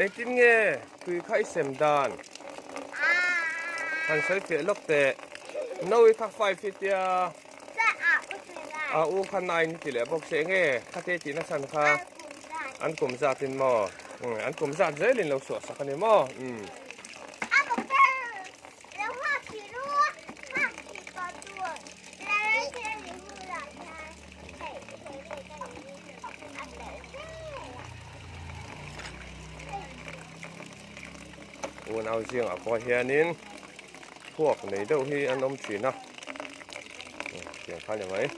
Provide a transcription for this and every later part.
Engtin nge tui kha i sem dan? Han sawi fiah lawk teh. Noi kha five hi tia a u kha nine hi ti leh bawk se enge khate tih na chhan kha an kum zat in maw? An kum zat zel in lo suah sak a ni maw? Umm. Unau zingah pawh hianin thuak nei deuh hi an awm thin a tiang kha ni mai.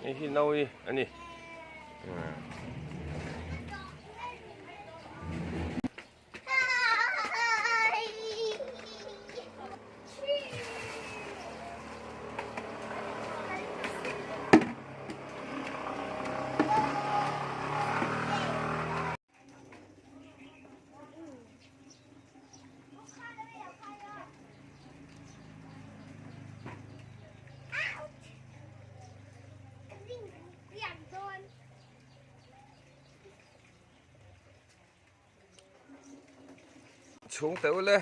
Hei hi naui a ni. Chhung teuh le.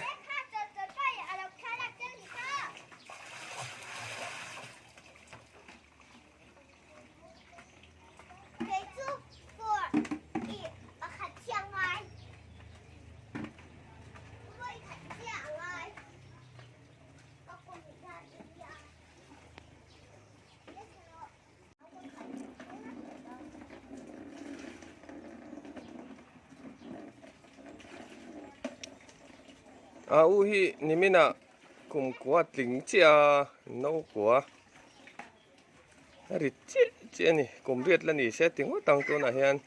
A u hi niminah kum kua tling chiah a no kua. A rit chiah chiah a ni kum riat la ni se ti ngawt ang tunah hian.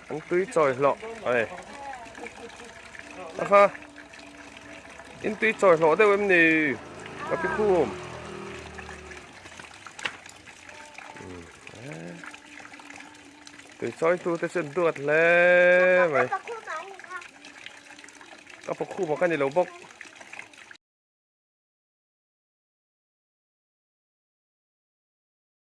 An tui chawi hlawh ai a kha in tui chawi hlawh deuh em ni ka pi khum tui chawi tu te chu an duat hle mai ka pa khum a ka ni lo bawk.